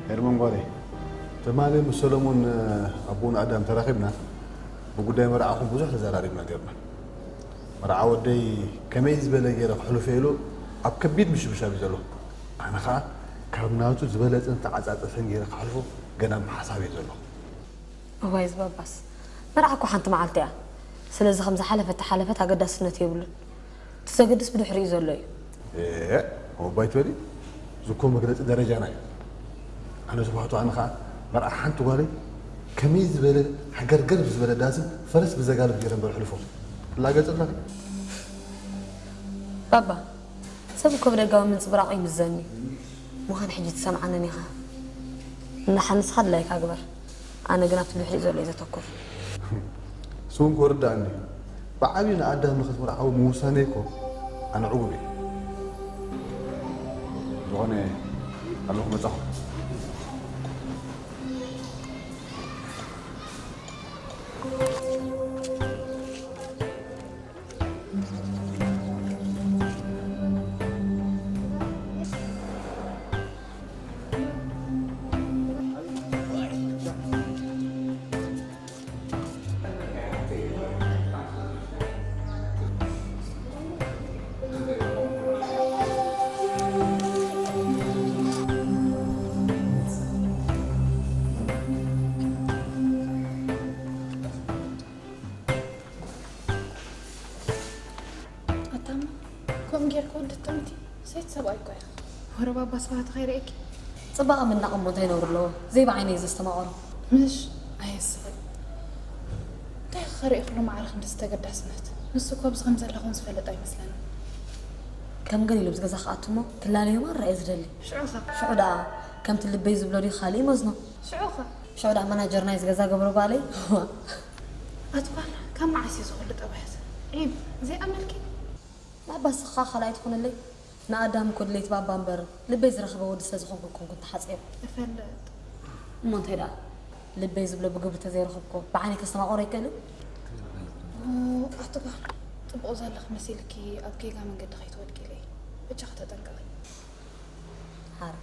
ሄርሞን ጓለይ፣ ትማሊ ምስ ሰሎሞን ኣቦን ኣዳም ተራኺብና ብጉዳይ መርዓኹም ብዙሕ ተዘራሪብና ኔርና። መርዓ ወደይ ከመይ ዝበለ ገይረ ክሕልፎ ኢሉ ኣብ ከቢድ ምሽብሻብ እዩ ዘሎ። ኣነ ኸኣ ካብ ናቱ ዝበለጸን ዝተዓጻጸፈን ገይረ ክሓልፎ ገና ብሓሳብ እየ ዘለኹ። እዋይ ዝባባስ፣ መርዓ እኮ ሓንቲ መዓልቲ እያ። ስለዚ ከም ዝሓለፈት ተሓለፈት ኣገዳስነት የብሉን። እቲ ዘገድስ ብድሕሪኡ ዘሎ እዩ። ኤእ፣ እባ ኣይትበሊ። እዚ እኮ መግለጺ ደረጃና እዩ። ኣነ ዝባህቶ ኣነ ኸኣ መርዓ ሓንቲ ጓለይ ከመይ ዝበለ ሓገርገር ብዝበለ ዳስን ፈረስ ብዘጋልብ ገይረ እምበር ሕልፎ። ትላገጽ ኣለኺ። ባባ፣ ሰብ እኮ ብደጋዊ ምንጽብራቕ ይምዘን እዩ። ምዃን ሕጂ ትሰምዓንን ኢኻ። እንዳ ሓንስኻ ድላይካ ግበር። ኣነ ግን ኣብቲ ብድሕሪኡ ዘሎ እዩ ዘተኩር። እሱ እውን ክርድኣኒ እዩ። ብዓብዩ ንኣዳም ንኽትምርዓዊ ምውሳነይ እኮ ኣነ ዕጉብ እየ። ዝኾነ ኣለኹ መጻኹ። ኣታማ፣ ከምኡ ጌርካ ወዲ ጥምቲ ሰይቲ ሰብኣይ እኮ ኢኻ። ወረ ባባ ስብሃት ከይርእየኪ። ጽባቐ ምናቕ እሞ እንታይ ነውሪ ኣለዎ? ዘይብዓይነ እየ ዘስተማቐሮ። ምሽ ኣየስሕቕ። እንታይ ክኸርእዮ ክሎ ማዕረ ክንድዚ ተገዳስነት? ንሱ እኮ ኣብዚ ከም ዘለኹም ዝፈልጥ ኣይመስለንን። ከም ገለ ኢሉ ኣብዚ ገዛ ክኣቱ እሞ ክላለዮ ማራ እየ ዝደሊ። ሽዑ ኸ? ሽዑ ደኣ ከምቲ ልበይ ዝብሎ ድዩ ካልእ ይመዝኖ? ሽዑ ኸ? ሽዑ ደኣ ማናጀር ናይዚ ገዛ ገብሮ ጓለይ። ኣቲ ጓል፣ ካብ መዓስ እዩ ዝኹሉ ጠባያት? ዒብ፣ ዘይኣመልኪ? ባባ ንስኻ ካልኣይ ትኹንለይ። ንኣዳም እኮ ድሌት ባባ እምበር ልበይ ዝረኸበ ወዲ ስለ ዝኾንኩ ኣይኮንኩን ተሓጺረ። እፈልጥ። እሞ እንታይ ደኣ? ልበይ ዝብሎ ብግብሪ ተዘይረኸብኩ ብዓይነይ ከስተማቕሮ ኣይክእልን? ኦ፣ ኣቲ ጓል፣ ጽቡቕ ዘለኺ መሲልኪ ኣብ ጌጋ መንገዲ ከይትወድቂ ኢለ እየ። በጃኺ ተጠንቀቒ። ሓር።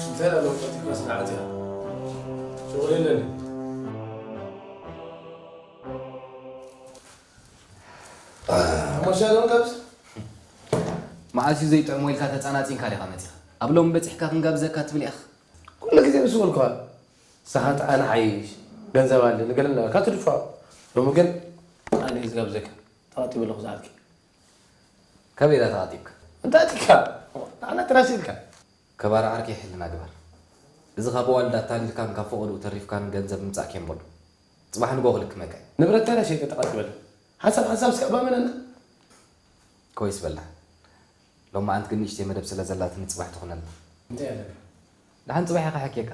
እንታይ ኣሎ ቀልጢፍካ ስራሕ ኣትያ? ሸغل የለን። ኣሞሻሎም ካብዚ? መዓስ እዩ ዘይጥዕሞ ኢልካ ተጻናጺንካ ዲኻ መጺኻ? ኣብ ሎሚ በጺሕካ ክንጋብዘካ ትብል ኢኻ? ኩሉ ግዜ ምስ በልኩኻ፣ ንስኻ ጥዕና ሓይሽ፣ ገንዘብ ኣለኒ፣ ገለ እናበልካ ትድፋኦ። ሎሚ ግን ኣነ እየ ዝጋብዘካ። ተቐጢበ ኣለኹ ዝሓልኪ። ካበይ ኢኻ ተቐጢብካ? እንታይ ኣቲካ? ንዓና ትራሽ ኢልካ። ከባር ዓርከይ ሕልና ግበር። እዚ ካብ ኣዋልድ ኣታሊልካን ካብ ፈቐድኡ ተሪፍካን ገንዘብ ምምጻእ ኬምቦ ኣሎ። ጽባሕ ንግሆ ክልክመካ እዩ። ንብረት ታዲያ ሸይጠ ጠቐጥ ይበል። ሓንሳብ ሓንሳብ እስከ ኣባመነና። ኮይስ በላ። ሎማዓንቲ ግን ንእሽተይ መደብ ስለ ዘላትኒ ጽባሕ ትኹነልና። እንታይ ኣለካ? ደሓን ጽባሕ ኢኻ ሓኪየካ።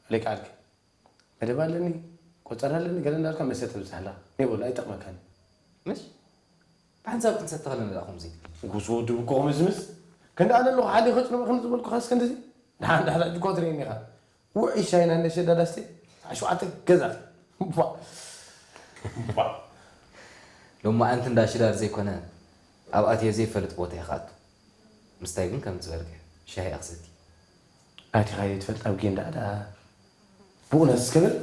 ኣሌካ ዓርከይ። መደብ ኣለኒ፣ ቆጸራ ኣለኒ፣ ገለ እንዳልካ መስተ ተብዝሓላ። ኔቦላ ኣይጠቕመካን። ምሽ? ብሓንሳብ ክንሰቲ ከለና ደኣ ከምዚ። ጉስ ወዲ ብኮ ምዝምዝ። ክንዲ ኣነ ኣለኹ ሓሊ ከጽንዑ ከም ዝበልኩ ኸስ ክንድዚ። ደሓን ደሓን ሕጂ እኮ ትርእየኒ ኢኻ። ውዑይ ሻሂ ናይ እንዳ ሸዳ ዳስቲ፣ ሰዓት ሸውዓተ ገዛ። ቧ። ቧ። ሎማዓንቲ እንዳ ሽዳር ዘይኮነ፣ ኣብ ኣትዮ ዘይፈልጥ ቦታ ኢኻ ኣቱ። ምስታይ ግን ከም ዝበልከ፣ ሻሂ እያ ክሰቲ። ኣቲኻዮ ትፈልጥ ኣብ ጌንዳ ደኣ። ብእውነት እስከ በል።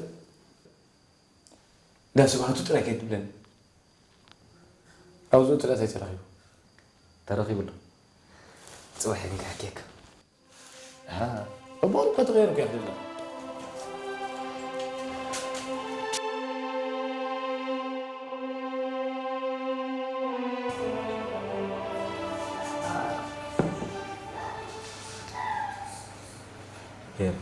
እንዳ ስብሃቱ ጥራይ ከይትብለኒ። ኣብዚኡ ጥራይ ተረኺቡ። ተረኺቡ ኣሎ። ጽባሕ ግን ክሓኪየካ። ኣሃ፣ እሞ እኮ ተቐይሩ እኮ ይኽእል። ሄር፣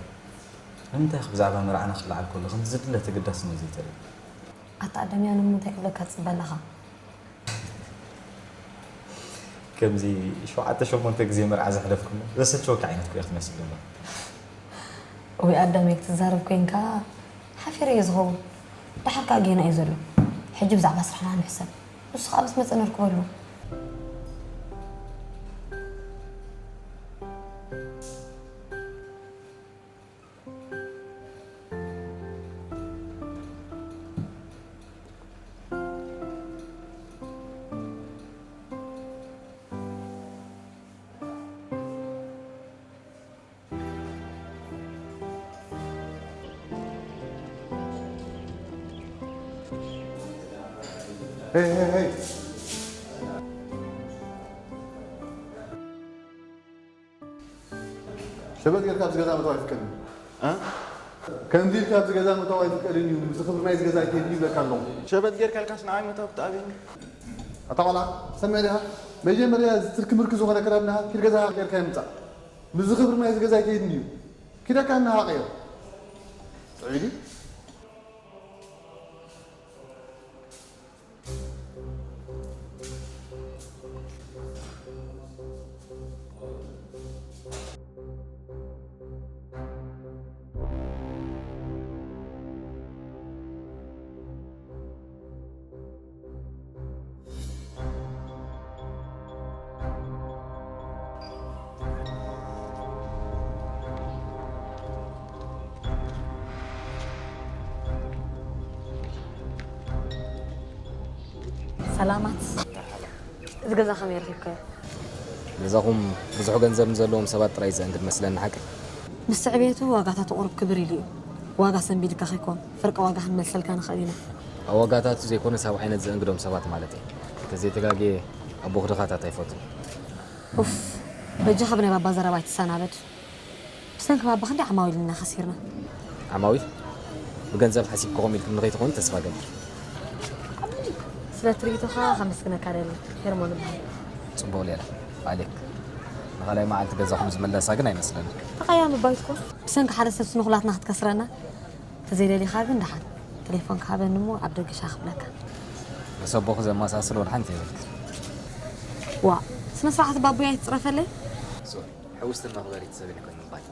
ንምንታይ ኢኺ ብዛዕባ መርዓና ክለዓል ከሎ ከምዚ ዝድለ ተገዳስነት ዘይተርኢ? ኣታ ኣደምያ፣ ንምንታይ ክብለካ ትጽበ ኣለኻ? ከምዚ ሸውዓተ ሸሞንተ ግዜ መርዓ ዘሕለፍኩሞ ዘሰልችወካ ዓይነት ኩያ ትመስል ዘሎ። ወይ ኣዳም፣ ክትዛረብ ኮንካ ሓፊረ እየ ዝኸውን። ደሓር ከኣ ጌና እዩ ዘሎ። ሕጂ ብዛዕባ ስራሕና ንሕሰብ። ንሱ ከኣ ምስ መጸ ነርክበሉ። Hey, hey, hey. ሸበጥ ጌርካ ኣብዚ ገዛ ምእታው ኣይፍቀድን እዩ። እ? ከምዚ ኢልካ ኣብዚ ገዛ ምእታው ኣይፍቀድን እዩ። ምስዚ ክብሪ ናይዚ ገዛ ኣይትሄድን እዩ ይብለካ ኣለኹ። ሸበጥ ጌርካ ኢልካስ ንዓይ ምእታው ክትኣብየኒ? ኣታ ቆልዓ፣ ሰሚዕ ዲኻ? መጀመርያ እዚ ትርኪ ምርኪ ዝኾነ ኣከዳድናኻ ኪድ ገዛኻ ጌርካዮ ምጻእ። ምስዚ ክብሪ ናይዚ ገዛ ኣይትሄድን እዩ። ኪድ ኣከዳድናኻ ቀይር። ጥዑይ ድዩ? ሰላማት። እዚ ገዛ ከመይ ረኺብካዮ? ገዛኹም ብዙሕ ገንዘብ ንዘለዎም ሰባት ጥራይ ዘእንግድ መስለኒ፣ ሓቂ? ምስ ስዕቤቱ ዋጋታቱ ቁሩብ ክብር ኢሉ እዩ። ዋጋ ሰንቢድካ ከይኮን፣ ፍርቂ ዋጋ ክንመልሰልካ ንኽእል ኢና። ኣብ ዋጋታቱ ዘይኮነስ ኣብ ዓይነት ዘእንግዶም ሰባት ማለት እየ። እንተዘይተጋግየ፣ ኣቦኹ ድኻታት ኣይፈቱን። ኡፍ፣ በጃኻ ብናይ ባባ ዘረባ ኣይትሰናበድ። ብሰንኪ ባባ ክንደይ ዓማዊል ኢና ከሲርና። ዓማዊል? ብገንዘብ ሓሲብክኹም ኢልኩም ንኸይትኾኑ ተስፋ እገብር። ስለ ትርኢቶኻ ከመስግነካ ደሊ፣ ሄርሞን እበሃል። ጽቡቕ ሌላ፣ ኣሌክ። ንኻልኣይ መዓልቲ ገዛኹም ዝምለሳ ግን ኣይመስለንን። ተቐያሚ ባይትኩም። ብሰንኪ ሓደ ሰብ ስንኹላትና ክትከስረና፣ ተዘይደሊኻ ግን ደሓን። ቴሌፎንካ ሃበኒ እሞ ኣብ ደገ ሻሂ ክብለካ። ምስ ኣቦኺ ዘመሳስል ወላ ሓንቲ የብልክን። ዋእ፣ ስነ ስርዓት ባቡይ ኣይትጽረፈለይ። ሶሪ፣ ሕውስቲ እናኽበሪ ትሰብኒ ኮይኑ ምባል።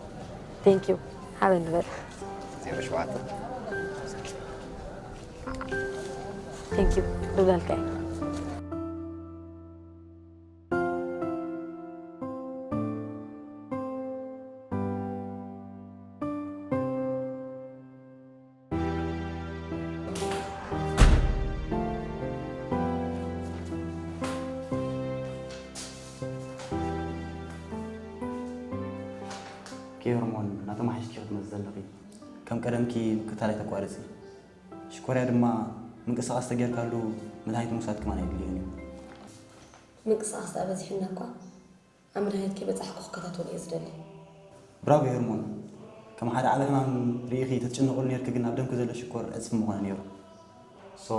Thank you። ሃበኒ በል። ዜሮ ሸውዓተ። Thank you። ክብለልካ እየ። ኬርሞን፣ እናተማሓየሽኪ ክትመፂ ዘለኺ። ከም ቀደምኪ ምክትታል ኣይተቋርፂ። ሽኮርያ ድማ ምንቅስቓስ ተጌርካሉ መድሃኒት ምውሳድ ከማን ኣየድልዮን እዩ። ምንቅስቓስ ደኣ በዚሑና እኳ፣ ኣብ መድሃኒት ከይበጻሕኩ ክከታተሎ እየ ዝደሊ። ብራቮ ሄርሞን። ከም ሓደ ዓቢ ሕማም ርኢኺ ተትጭነቕሉ ኔርኪ፣ ግን ኣብ ደምኪ ዘሎ ሽኮር ዕጽፊ ምኾነ ኔሩ። ሶ፣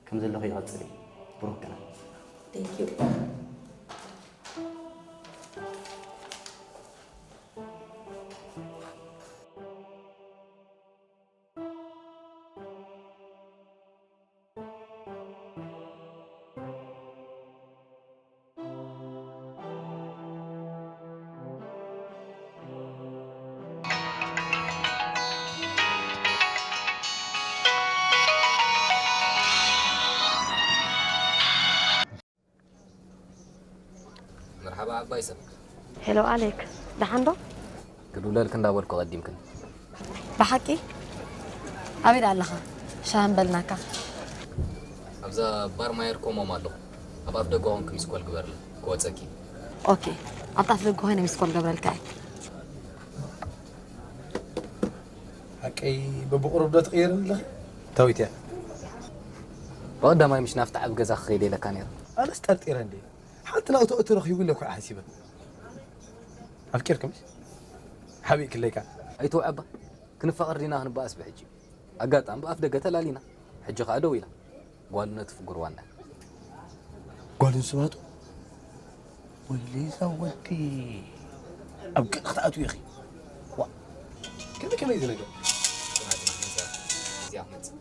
ከም ዘለኺ ቀጽሊ። ብሩኽ ቀን። Thank you። ባይ ሰብ። ሄሎ ኣሌክ፣ ደሓን ዶ? ክድውለልክ እንዳበልኩ ቀዲምክን። ብሓቂ? ኣበይ ደኣ ኣለኻ? ሻሂ ምበልናካ። ኣብዛ ባር ማየር ኮሞም ኣለኹ። ኣብ ኣፍ ደገ ኮንክ ሚስኮል ግበርለ ክወፀኪ። ኦኬ፣ ኣብታ ኣፍ ደገ ኮይነ ሚስኮል ገብረልካ እየ። ሓቀይ በብቑሩብ ዶ ትቕየር ኣለኺ? ታዊት እያ። ብቐዳማይ ምሽ ናፍቲ ዓቢ ገዛ ክኸይድ ኢለካ ነይረ። ኣነስ ጠርጢረ እንዴ። ሓንቲ ናውቲ እቶ ረኺቡ ኢለ እኮ ሓሲበ። ኣፍቂርክምሽ? ሓቢእክለይ ከኣ። ኣይትውዐባ። ክንፋቐር ዲና ክንበኣስ ብሕጂ? ኣጋጣሚ ብኣፍ ደገ ተላሊና። ሕጂ ከኣ ደው ኢላ። ጓሉ ነቲ ፍጉር ዋና። ጓል ንስባቱ? ወይለይ እዛ ወዲ ኣብ ገለ ክትኣትው ኢኺ። ዋ። ከመይ ከመይ እዚ ነገር? እዚኣ ክመጽእ።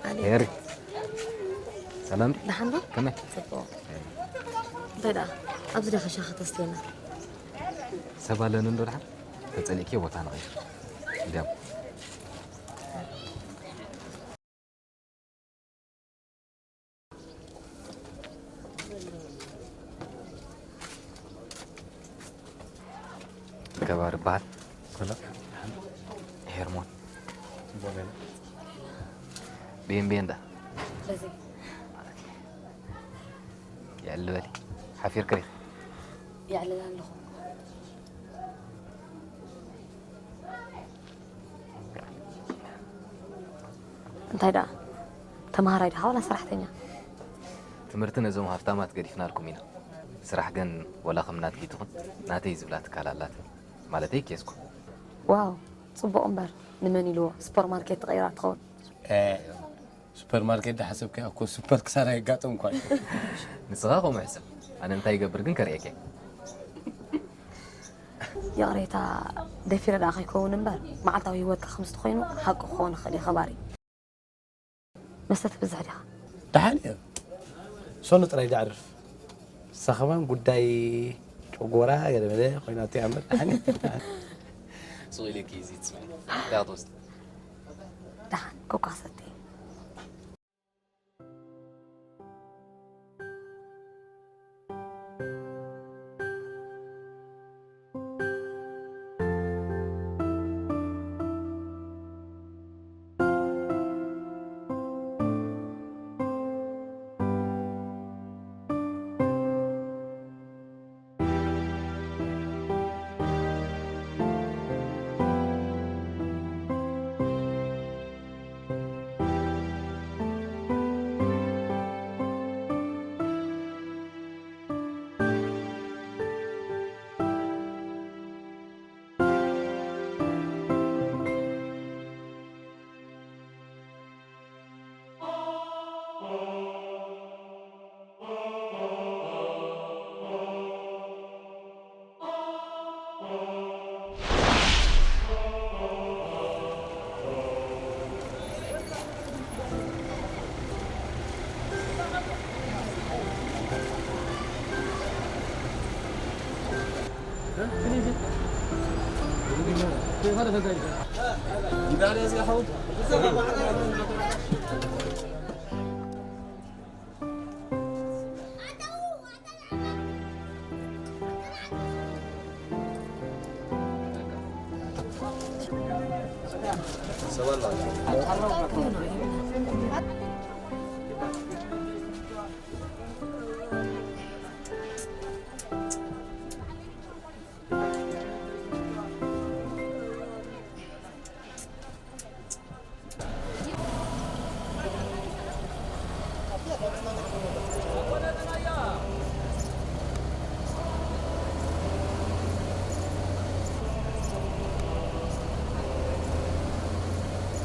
ኣሌክ። ሄሪ። ሰላም ድዩ? ደሓን ዶ? ከመይ? ጽቡቕ። እንታይ ደኣ? ኣብዚ ዲኻ ሻሂ ተስትየና? ሰብ ኣለኒ እንዶ ደሓን? ተጸሊእኪ ቦታ ንቐይር። እንዲያም። ከባር ይበሃል። ሰላም። ሄርሞን። ጽቡቕ ጌና። ቤን ቤን ዳ? በዚ። የዕሊ በሊ። ሓፊርኪ ዲኺ? የዕልል ኣለኹ። እንታይ ደኣ? ተምሃራይ ዲኻ ዋላ ሰራሕተኛ? ትምህርቲ ነዞም ሃፍታማት ገዲፍናልኩም ኢና። ስራሕ ግን ወላ ከም ናትኪ ትኹን ናተይ ዝብላ ትካል ኣላትኒ። ማለተይ ኬስኮ። ዋው፣ ጽቡቕ እምበር ንመን ኢልዎ ሱፐርማርኬት ትቐይራ ትኸውን? እ፣ ሱፐርማርኬት ዳሓሰብካዮ እኮ ሱፐር ክሳራ የጋጥም እኳ እዩ። ንስኻ ከምኡ ሕሰብ። ኣነ እንታይ ይገብር ግን ከርእየካ እየ። ይቕሬታ፣ ደፊረ ደኣ ከይከውን እምበር፣ መዓልታዊ ህይወትካ ከምዚ ተኾይኑ ሓቂ ክኸውን ይኽእል እዩ፣ ከባሪ። መስተ ትብዝሕ ዲኻ? ደሓን እየ። ሶሎ ጥራይ ደዕርፍ። ንሳ ከማን ጉዳይ ጨጎራ ገለመለ ኮይናቶ እያ እምበር፣ ደሓን እየ። ስቕ ኢለኪ እዚ ትስምዒ። እንታይ ክትወስዲ? ደሓን፣ ኮካ ክሰቲ።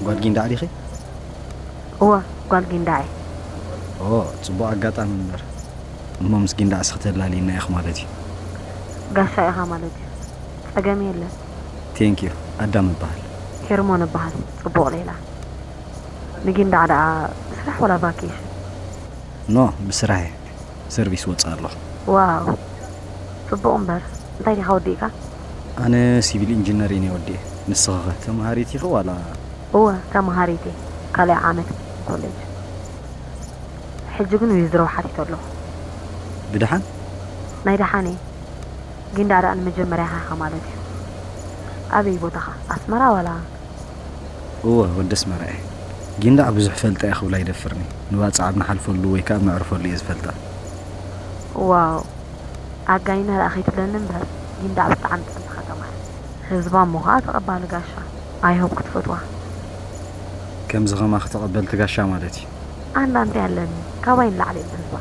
ጓል ጊንዳዕ ዲኺ? እወ፣ ጓል ጊንዳዕ እየ። ኦ፣ ጽቡቕ ኣጋጣሚ እምበር። እሞ ምስ ጊንዳዕስ ክተላልይና ኢኺ ማለት እዩ። ጋሻ ኢኻ ማለት እዩ። ጸገም የለን። ቴንክ ዩ። ኣዳም እበሃል። ሄርሞን እበሃል። ጽቡቕ ሌላ። ንጊንዳዕ ደኣ ብስራሕ ወላ ቫኬሽን? ኖ፣ ብስራሕ እየ። ሰርቪስ ወጽእ ኣለኹ። ዋው፣ ጽቡቕ እምበር፣ እንታይ ዲኻ ወዲእካ? ኣነ ሲቪል ኢንጂነር እየ ወዲኤ። ንስኺ ኸ ተምሃሪት ኢኺ ዋላ? እወ፣ ተምሃሪት እየ፣ ካልኣይ ዓመት ኮሌጅ። ሕጂ ግን ዊዝድሮው ሓቲተ ኣለኹ። ብደሓን? ናይ ደሓን እየ። ጊንዳዕ ደኣ ንመጀመርያኻ ኢኻ ማለት እዩ። ኣበይ ቦታኻ? ኣስመራ ዋላ? እወ፣ ወዲ ኣስመራ እየ። ጊንዳዕ ብዙሕ ፈልጠ እየ ክብል ኣይደፍርን እየ። ንባጽዕ ኣብ ንሓልፈሉ ወይ ከኣ ኣብ ነዕርፈሉ እየ ዝፈልጣ። ዋው፣ ኣጋይና ደኣ ከይትብለኒ እምበር፣ ጊንዳዕ ብጣዕሚ ጥዕምቲ ከተማ እያ። ህዝባ እሞ ኸኣ ተቐባሊ ጋሻ። I hope ክትፈትዋ። ከምዚ ኸማኺ ተቐበልቲ ጋሻ ማለት እዩ። ኣንዳንተ ኣለኒ፣ ካባይ ንላዕሊ እዩ ህዝባ።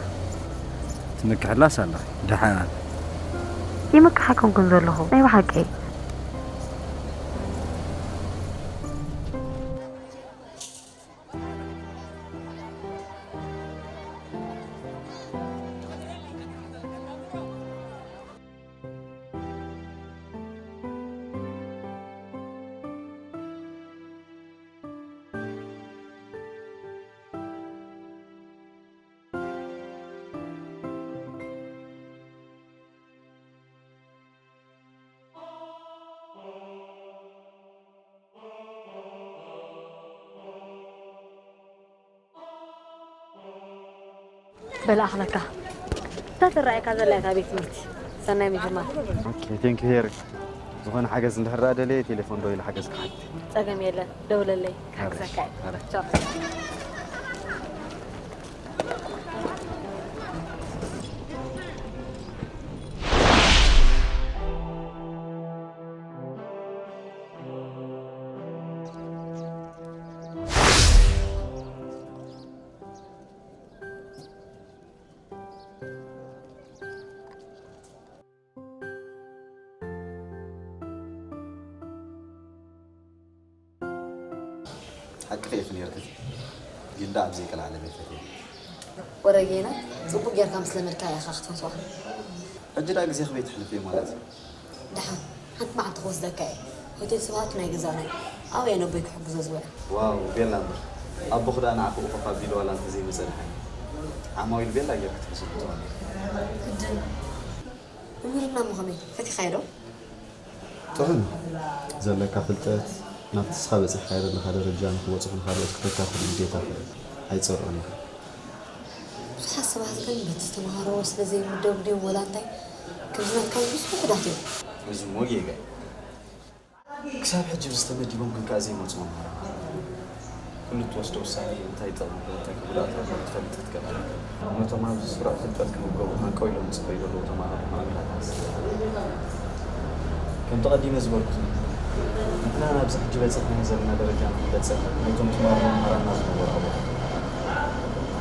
ትምክሕላስ ኣለኺ። ደሓን። ይምክሕ ኣይኮንኩን ዘለኹ፣ ናይ ብሓቂ። በል ኣኽለካ። እታ ትረኣየካ ዘላ እታ ቤት ትምህርቲ። ሰናይ ምጅማር። ኦኬ፣ ቴንክ ዩ ሄሪ። ዝኾነ ሓገዝ እንድሕር ደኣ ደልየ ቴሌፎን ዶ ኢለ ሓገዝ ክሓት። ጸገም የለን፣ ደውለለይ፣ ክሕግዘካ እየ። ኣረ። ቻው። ሓቅኺ ኢኺ ኔርክን፣ ግን ደኣ ብዘይቀልዓለም እየ ፈትየ። ወረ ጌና፣ ጽቡቕ ጌርካ ምስ ለመድካያ ኢኻ ክትፈትዋ። ሕጂ ደኣ ግዜ ከመይ ተሕልፍዮ ማለት እዩ? ደሓን፣ ሓንቲ መዓልቲ ክወስደካ እየ። ሆቴል ስብሃት ናይ ገዛና እዩ። ኣብኡ እየ ነቦይ ክሕግዞ ዝውዕል። ዋው፣ ቤላ እምበር። ኣቦኺ ደኣ ንዓኺ እኾ ካብ ቢል ዋላ እንተዘይመጸ ደሓን እዩ። ዓማዊል ቤላ ጌርኪ ትሕስቡ ትኾኒ። ግድን። መምህርና እሞ ከመይ? ፈቲኻዮ ዶ? ጥዑም። ዘለካ ፍልጠት ናብቲ ንስኻ በጺሕካዮ ዘለኻ ደረጃ ንኽበጽሑ ንኻልኦት ክተካፍል ግዴታኻ እዩ። ኣይትጸልኦን ኢኻ። ብዙሓት ሰባት ግን በቲ ዝተምሃርዎ ስለ ዘይምደቡ ድዮም ወላ እንታይ፣ ከምዚ ናትካ ዝመስሉ ውሑዳት እዮም። እዚ እሞ ጌጋ እዩ። ክሳብ ሕጂ ምስ ተመዲቦም ግን ከኣ ዘይመጹ መምህራን ኣለዉ። ኩሉ እትወስዶ ውሳኔ እንታይ ይጠቕም እምበር እንታይ ከጉድኣካ እምበር ክትፈልጥ ክትክእል ኣለካ። ነቶም ኣብዚ ስሩዕ ፍልጠት ክምገቡ ሃንቀው ኢሎም ዝጽበዩ ዘለዉ ተማሃሮ ምዕሉላት ኣስብ። ከምቲ ቀዲመ ዝበልኩ፣ ንሕና ናብዚ ሕጂ በጺሕናዮ ዘለና ደረጃ ንኽንበጽሕ ናይቶም ትማሊ መምህራንና ዝነበሩ ኣቦታት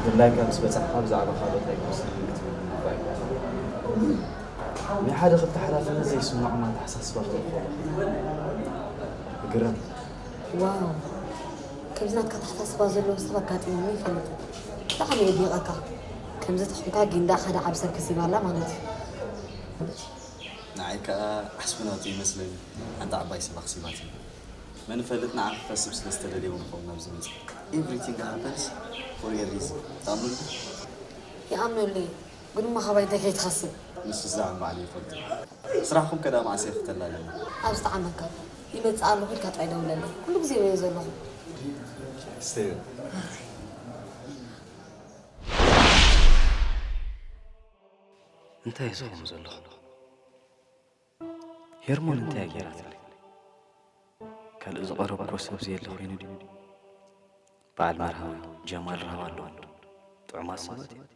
ድላይካ ምስ በጻሕካ ብዛዕባ ካልኦት ኣይኮነስን ክትብል ይግባእ እዩ። ናይ ሓደ ክልተ ሓላፍነት ዘይስምዖም ኣተሓሳስባ ክርኢ ከለኹ እግረም። ዋው፣ ከምዚ ናትካ ኣተሓሳስባ ዘለዎም ሰብ ኣጋጢሞም ይፈልጥ። ብጣዕሚ የድንቐካ። ከምዚ ተኾንካ ጊንዳ ሓደ ዓቢ ሰብ ከሲባ ኣላ ማለት እዩ። ንዓይ ከኣ ዓስቢ ናቱ ይመስለኒ ሓንቲ ዓባይ ሰብ ኣኽሲባትኒ። መን ይፈልጥ ንዓኺ ክኸስብ ስለ ዝተደልየ እውን ይኸውን ናብዚ መጺኡ። Everything happens for a reason። ትኣምኑሉ? ይኣምነሉ እየ። ግን እሞ ካባይ እንታይ ከይትኸስብ? ንሱ ዝዛዕም ባዕሉ ይፈልጦ። ስራሕኹም ከ ደኣ መዓስ ኢኺ ከተላልዩ? ኣብ ዝጠዓመካ። ይመጽእ ኣለኹ ኢልካ ጥራይ ደውለለይ። ኩሉ ግዜ እየ ዘለኹ። ስተዩ። እንታይ እየ ዝኸውን ዘለኹ? ሄርሞን እንታይ እያ ገይራትለይ? ካልእ ዝቐረብኩዎ ሰብ ዘየለ ኮይኑ ድዩ? በዓል መርሃዊ ጀማል ራህዋ ኣለዎም ዶ? ጥዑማት ሰባት እዮም።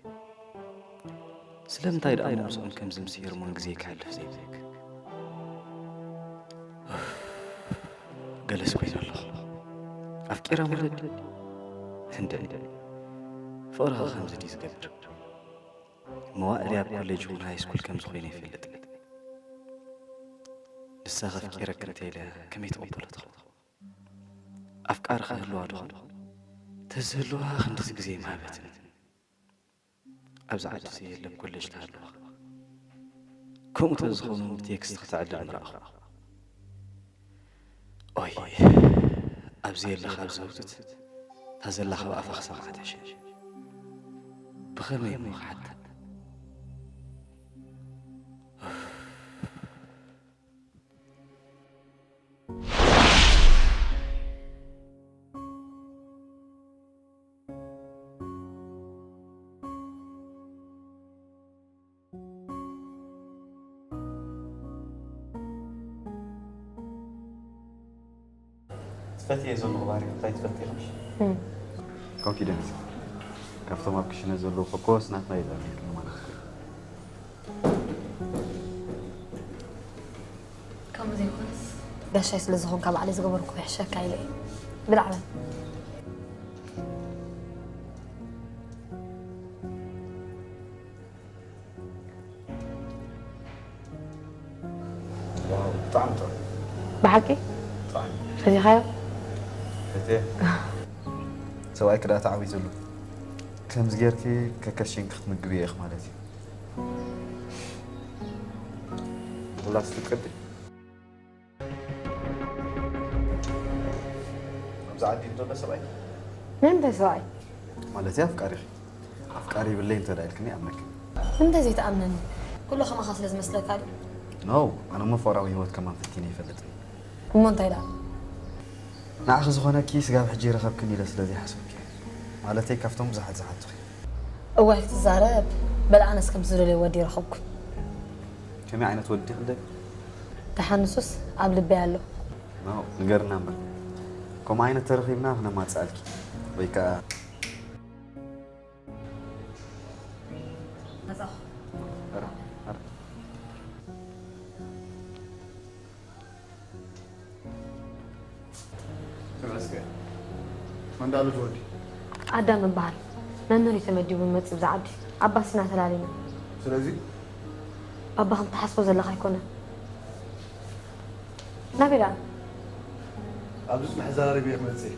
ስለምንታይ ደኣ ምስኦም ከምዚ ምስ ሄርሞን ግዜ ከሕልፍ ዘይብለክ? ኡፍ፣ ገለስ ኮይኑ ኣለኹ። ኣፍቂረ ማለት ድዩ? እንድዒ፣ ፍቕሪ ኸ ከምዚ ድዩ ዝገብር? መዋእለይ ኣብ ኮሌጅ ይኹን ሃይ ስኩል ከምዚ ኮይነ ኣይፈልጥን። ንሳ ከፍቂረኪ እንተ ኢለ ከመይ ትቕበሎ ትኸውን? ኣፍቃሪ ክህልዋ ዶ? ተዝህልዋ ክንድዚ ግዜ ምሃበትኒ። ኣብዚ ዓዲ እዚ የለን ኮሌጅ ተሃልዋ። ከምኡ ተዝኸውን ብቴክስት ክተዕልል ምረኣኹ። ኦይ፣ ኣብዚ የለ ካብ ዘውትት፣ እታ ዘላ ካብ ኣፋ ክሰምዓ ተሸ። ብኸመይ እሞ ክሓታ? ፈትየ ዘለኹ ባህሪ እንታይ ትፈልጥ ኢኻ? እም። ኮንፊደንስ። ካብቶም ኣብ ክሽነ ዘለዉ ፈኮስ ናትና እዩ ዝኣምነኒ ማለት እዩ። ከምኡ ዘይኮነስ፣ ጋሻይ ስለ ዝኾንካ ባዕለይ ዝገበርኩ ይሕሸካ ኢለ እየ። ብላዕበል። ዋው፣ ብጣዕሚ ጥዑም። ብሓቂ? ብጣዕሚ። ፈቲኻዮ? ፈትየ። ሰብኣይኪ ደኣ ተዓዊቱ ኣሎ። ከምዚ ጌርኪ ከከሽንኪ ክትምግብዮ ኢኺ ማለት እዩ። ፕላስቲክ ቅዲ። ኣብዚ ዓዲ ዘሎ ሰብኣይ። ናይ ምንታይ ሰብኣይ? ማለተይ ኣፍቃሪኺ። ኣፍቃሪ ይብለይ እንተ ደኣ ኢልክኒ እኣምነኪ። ንምንታይ ዘይትኣምነኒ? ኩሉ ከማኻ ስለ ዝመስለካ ድዩ? ኖ፣ ኣነ እሞ ፍቕራዊ ህይወት ከማን ፈቲነ ይፈልጥ። እሞ እንታይ ደኣ? ንዓኺ ዝኾነኪ ስጋብ ሕጂ ይረኸብክን ኢለ ስለ ዘይሓሰብኩ እየ። ማለተይ ካብቶም ብዙሓት ዝሓቱኺ። እዋይ ክትዛረብ፣ በል ኣነስ ከምቲ ዝደልዮ ወዲ ይረኸብኩ። ከመይ ዓይነት ወዲ ክደል? ተሓንሱስ ኣብ ልበይ ኣሎ። ኖ፣ ንገርና እምበር። ከምኡ ዓይነት ተረኺብና ክነማጽኣልኪ። ወይ ከኣ መጻኹ። ኧረ፣ ኧረ። ተመስገን። መን ዳሉ ትወዲ? ኣዳም እበሃል። መምህር እዩ ተመዲቡ መጽእ ብዛ ዓዲ። ኣባስ ኢና ተላሊና። ስለዚ? ባባ ከም ትሓስቦ ዘለኻ ኣይኮነን። ናበይ ደኣ? ኣብዚ መሕዛረቢ እየ ክመጽእ።